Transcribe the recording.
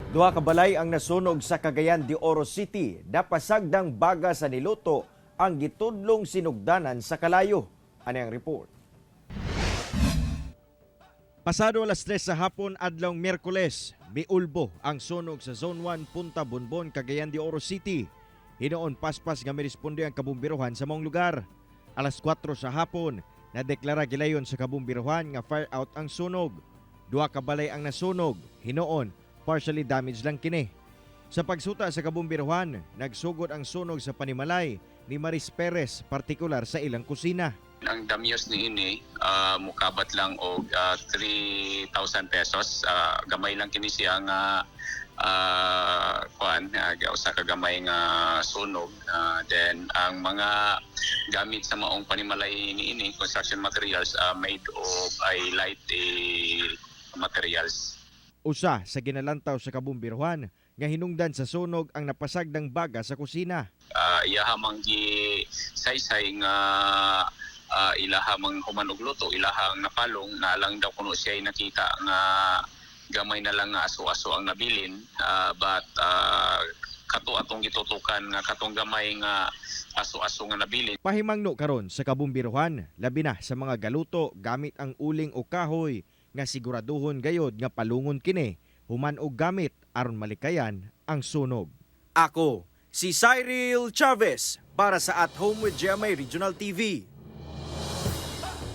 Duha ka balay ang nasunog sa Cagayan de Oro City. Napasagdang baga sa niluto ang gitudlong sinugdanan sa kalayo. Ani ang report. Pasado alas 3 sa hapon adlawng Miyerkules, miulbo ang sunog sa Zone 1, Punta Bonbon, Cagayan de Oro City. Hinuon paspas nga miresponde ang kabumbiruhan sa maong lugar. Alas 4 sa hapon, nadeklara gilayon sa kabumbiruhan nga fire out ang sunog. Duha ka balay ang nasunog. Hinuon, partially damaged lang kini. Sa pagsuta sa kabumbiruhan, nagsugod ang sunog sa panimalay ni Maris Perez, partikular sa ilang kusina. Ang damyos ni ini mukabat lang og 3,000 pesos. Gamay lang kini siya nga kuan, usa ka gamay nga sunog. Then ang mga gamit sa maong panimalay ni ini, construction materials, made of ay light materials. Usa sa ginalantaw sa kabumbiruhan nga hinungdan sa sunog ang napasagdang baga sa kusina. Iyaha mang gi saysay nga ilaha mang human og luto, ilaha ang napalong na lang daw kuno siya nakita nga gamay na lang nga aso-aso ang nabilin, but kato atong gitutukan nga katong gamay nga aso-aso nga nabilin. Pahimangno karon sa kabumbiruhan, labi na sa mga galuto gamit ang uling o kahoy, nga siguraduhon gayod nga palungon kini human og gamit aron malikayan ang sunog. Ako, si Cyril Chavez para sa At Home with GMA Regional TV.